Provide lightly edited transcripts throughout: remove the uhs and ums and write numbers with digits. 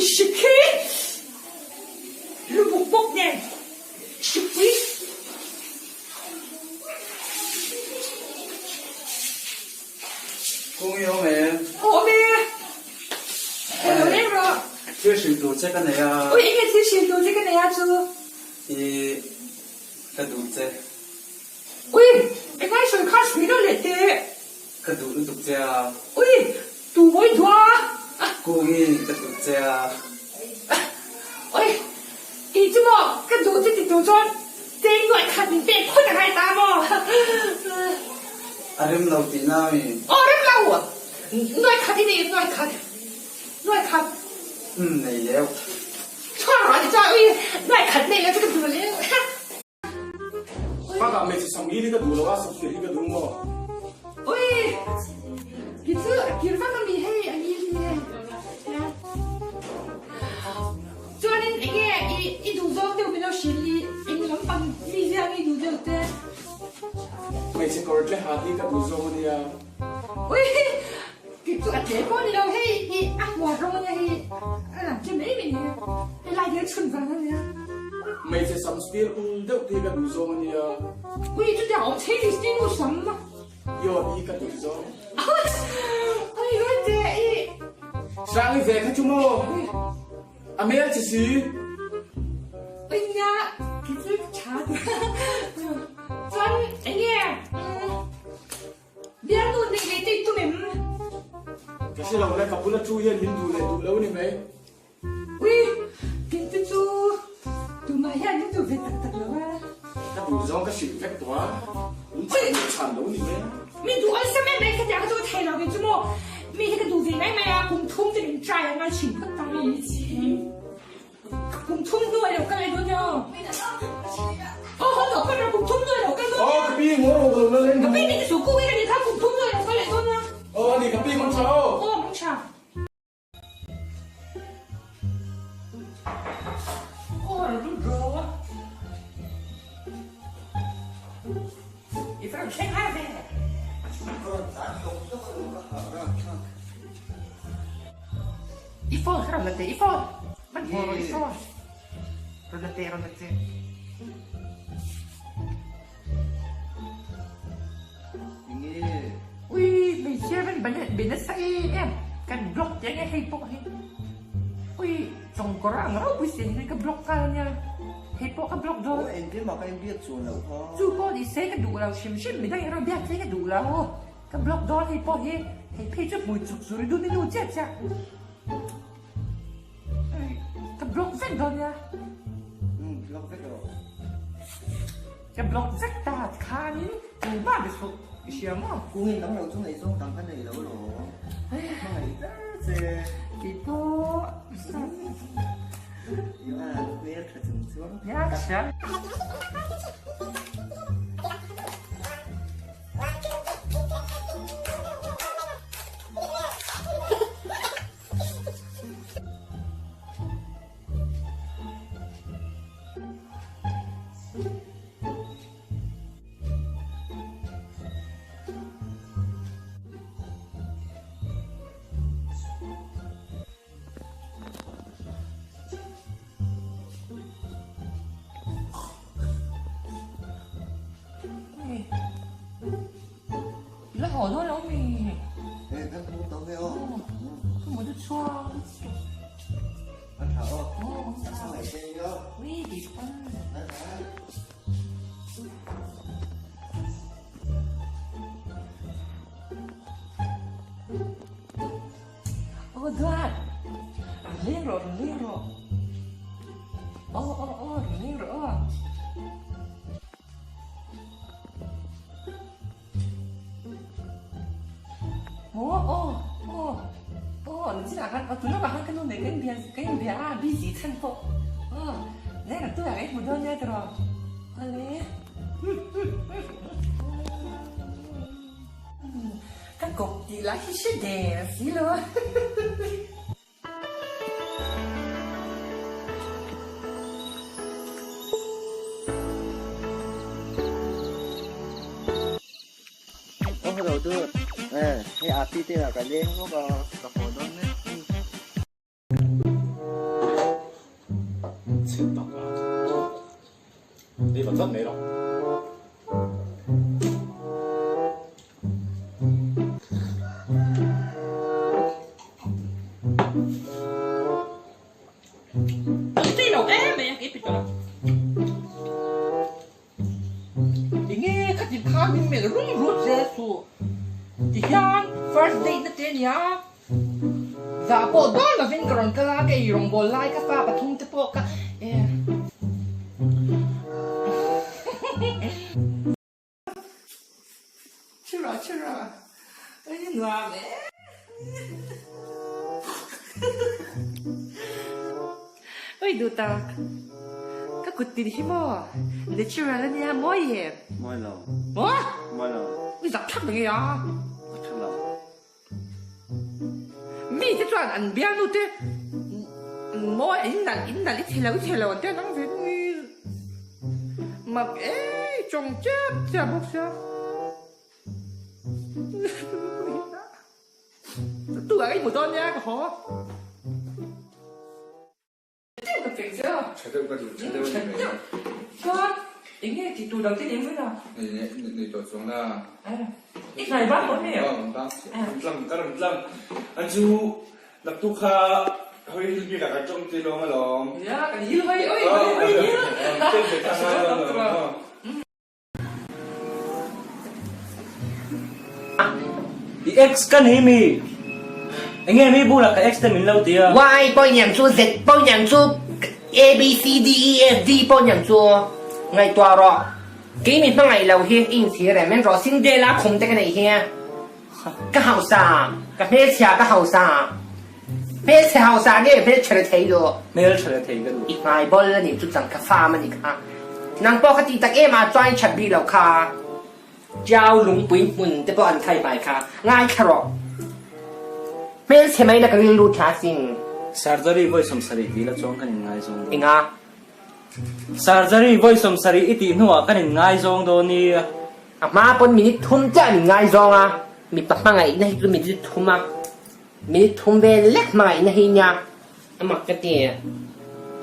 hrik hi lubuk bawk nen hrikpui. Kung i awm em? Awm e. Hello reng rawh. Thil hrilh tur che ka nei a. Ui enge thil hrilh tur che ka nei a chu? I ka duh che. Ui engai sawi kha sawi lo leh teh. Ka duh lutuk che a. Ui tu mawi dua. Kung i ka duh che a. Ui kei chu maw ka duh che ti tur chuan cheng nuaih khat min pek phawt a ngai ta maw. A rem lo tihna a mi? Aw rem lo. Nuaih khat i nei nuaih khat. Nuaih khat. Umm nei leu. Chhuak rawh a ti chuan ui nuaih khat nei lo chu ka duh leu. Bakah hmeichhe sam ngil hi ka duh lo a, sam kir hi ka duh maw? Ui! Ki chu a kir vak a mi hei a ngil hi e. Chuanin enge i i duh zawng deuh min lo hrilh i eng lampang mi zia nge i duh deuh te? Hmeichhe kawr tle hat hi ka duh zawng a nia. Ui! Ki chu a tle pawh a ni lo hei i a hmuar rawng a nia hei a lang tle mai mai ni hei lai hian chhun vang a nia. Hmeichhe sam steel ul deuh te hi ka duh zawng a nia. Ui chutiang awm thei ni steel ul sam. Yaw hi ka duh zawng. Ui ruat che i. Sang i ve kha chu maw? A hmel che si. Ui nia ki chu tha chuan enge Bialnu neih leh te i tum em? Ka hre lo le, ka bula chu hian min duh leh duh lo ni mai. Ui, kei te chu tumah hian min duh ve tak tak lo a. Ka duh zawng ka hrilh vek tawh a, min chhan leh chhan lo ni mai a. Min duh awlsam em mai, khatiang kha chu ka thei lo kei chu maw. Mi hi ka duh ve mai mai a, kum thum te min try a ngai thin phawt ta mi. Kum thum hnu a lo kal ai dawn nia aw. Aw haw tawh phawt rawh kum thum hnu a lo kal dawn nia. Aw ka pi ngaw rawh lo la leng. Ka pi min ti suh kung i ka ni kha kum thum hnu a lo kal leh dawn nia. Aw ani ka pi mang tha aw. Aw mang tha. Aw rawn lut rawh. I va rawn thleng har ve. I phone kha rawn la teh, i phone! Hmanhmawh rawh i phone. Rawn la teh, rawn la teh. Ui, hmeichhia ven ban be nasa em em. Kan block teh ange hei pawh hi. Ui, chawngkawr a ang ropui si ang hian ka block nghal ania. Hei pawh ka block dawn. Aw, engtin mah ka inbiak chuan loh kha. Chu pawh ni se ka duh lo hrim hrim, midang erawh biak che ka duh lo. Ka block dawn hei pawh hi hei phei chu hmui chuk zur i dun i nu chiah chiah. Ka block vek dawn nia. Um block vek rawh. Ka block vek ta khanin tumah be suh i hria maw? Kungin dang lo chu ngaihzawng dang ka nei lo lawm. Hmangaih ber che. Kei pawh. Ioan hmel tha chung chuang. Nia ka hria. La haw dawn lo mi. Hei kan hmu tawh nge aw. Ka mu chu chhuak. An tha aw. An tha mai che aw. Ui ti pan. Bye bye. Aw duat. Rawn leng rawh rawn leng rawh. Aw aw aw rawn leng rawh aw. Aw aw aw aw an chinah khan aw tuna ah khan ka nu nen kan inbia kan inbia a busy chhan pawh aw leng a tunah kan hmu dawn nia tiraw awle Ka kawp tih lah hi hre der si lo a. Aw hello tu eh hei api te lah ka leng bawk a ka haw dawn mek. chhet tak a. Ei vat vat mai rawh. Tui lo em mai a, kei pi tawh lo. Enge khatin kha min melh rum rut zel suh. Tihian first date na te ania. Zah pawh dawn lovin ka rawn kal a, ka ei rawngbâwl lai ka fa pathum te pawh ka e. Chhira chhira ei nuam e. Oi duh tak, ka kut tin hi maw natural ania mawi em? Mawi lo. Maw? Mawi lo. Ui zak thlak mai a. Zak thlak lo. Mi te chuan an bialnu te mawi in nalh in nalh i chhe lo i chhe lo an tia nang ve ni. Mak ei chawng chiap chiap bawk sia. Tu ah ka i hmu dawn nia ka haw. Deuh ka cheng che a. Tha deuh ka duh, tha deuh a ni mai. Chuan eng nge tih tur dang te nen vek a? Nei tawh chuang la. I hnai bang tawh nge? Aw bang chiah. Ka rawn tlang, ka rawn tlang. An chu naktuk kha hawi hil bik ah kan tawng ti lawng alawm. Nia kan hil hawi oi hawi hawi hil. Chen ve ta ngai dawn alawm. I ex ka ni mi? Enge mi bulah ka ex te min lo ti a? Y pawh niang chu, Z pawh niang chu, A, B, C, D, E, F, D pawh niang chu ngaihtuah rawh. Kei mi hmangaih lo hi i inchhir em? En rawh, Cinderella khum te ka neih hi ka hausa, ka hmelchhia ka hausa. Hmelchhe hausa nge hmelchhe re thei duh? Hmelchhe re thei ka duh. I hmai bawl a nih chu chang kha fam a nih kha. Nang pawh kha tih tak em ah chuan i that bik lo kha. Tiau lungpui hmun te pawh an thai hmai kha. Ngaithla rawh. Hmelchhe mai na ka rilru tha sin. Surgery vawi 70 tih la chuan kan inngaizawng dawn. Enga? Surgery vawi 70 i tih hnuah kan inngaizawng dawn i. A hma pawn minute thum chiah an inngaizawng a, mipa hmangaihna hi chu minute thum a. Minute thum vel lek hmangaihna hi nia a mak ka ti.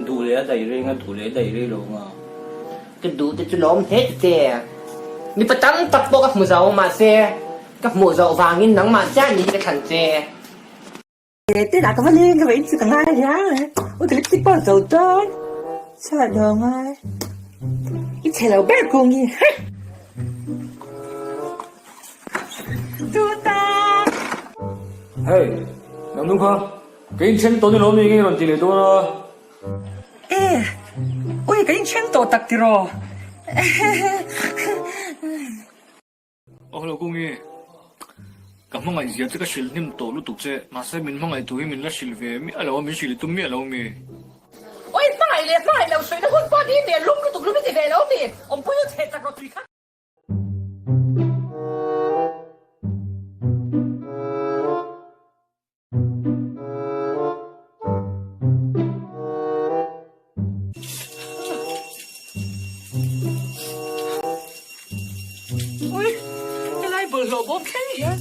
Duh leh a daih reng a, duh leh a daih rei lo nga. Ka duh te chu lawm hle che. Mipa tam tak pawh ka hmu zo, mahse ka hmuh zawh vangin nangmah chiah ni hi ka thlan che. Te lah ka va leng ka va in chu ka ngai riang e, u ka lipstick pawh zo dawn chhuah lo ngai. I chhe lo ber kung hi. Hey, nang nu kha, ka inthen tawh ni lo mi nge rawn ti leh dawn a? E, ui ka inthen tawh tak tiraw? Aw lo Kungi, ka hmangaih zia che ka hrilh hnim tawh lutuk che, mahse min hmangaih tur hi min la hrilh ve miah lo a, min hrilh i tum miah lo mi? Ui hmangaih leh hmangaih lo sawi na hun pawh ni hmel lum lutuk lum i ti ve lo mi? Awmpui u chhe chak rawh tui kha. Ui, helai bawlhhlawh bawm thleng hian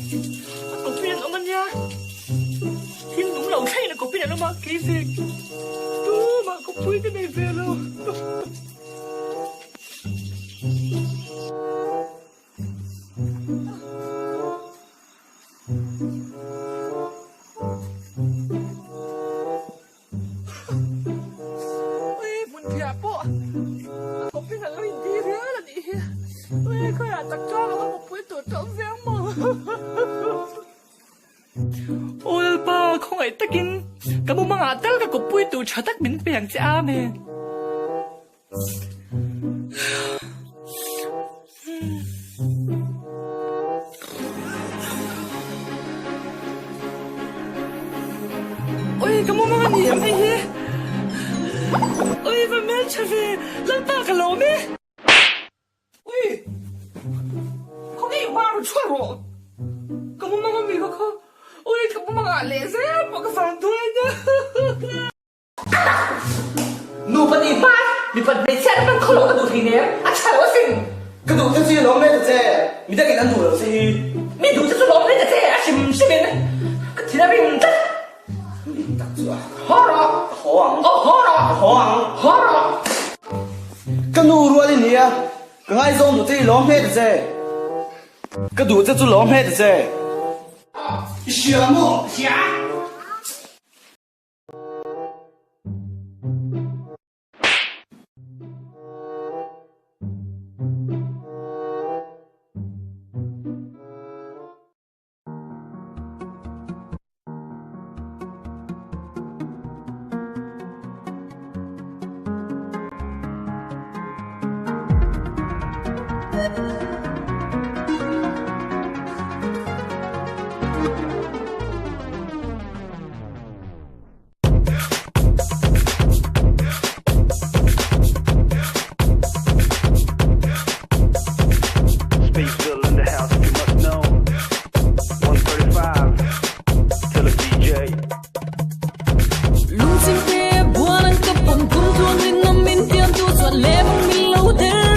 a kawpin an awm a nia. Thil nung lo thlengin a kawpin an awm a, kei ve tumah kawppui ka nei ve lo. Ui, hmun phiah pawh a kawpin a lo inti rial a nih hi. Ui, khawiah tak chuan a kawppui tur chu a awm ve ang maw? Aw Lalpa, khawngaih takin ka mumangah tal ka kawppui tur tha tak min pe ang che, Amen. Oi, ka mumang a ni em hei hi? Oi, va hmeltha ve, Lalpa ka lawm e. Ui, khawnge i hma ru chhuah rawh. Ka mumang a mi kha kha. Ui, ka mumang ah leh zel pawh ka van duai nia. Nupa nih hma mipat hmeichhia te hman khaw lo ka duh thei nen a tha lo asin. Ka duh te chu i lawm hle ta che, midang in an duh lo che hi. Mi duh te chu lawm hle ta che a hrim hrim in ka thin a rim tlat. Dik tak chu a. Haw rawh. Ka haw. Haw ang. Aw haw rawh. Ka haw ang. Haw rawh. Ka nu rual i nia, ka ngaizawng duh che i lawm hle ta che. Ka duh che chu lawm hle ta che. I hria maw? Hria. Spaceville in the house if you must know. 135 till the DJ. Lungchim te buan an ka pawm kum tluang rinawm min tiam tu chuan lem ang min lo der.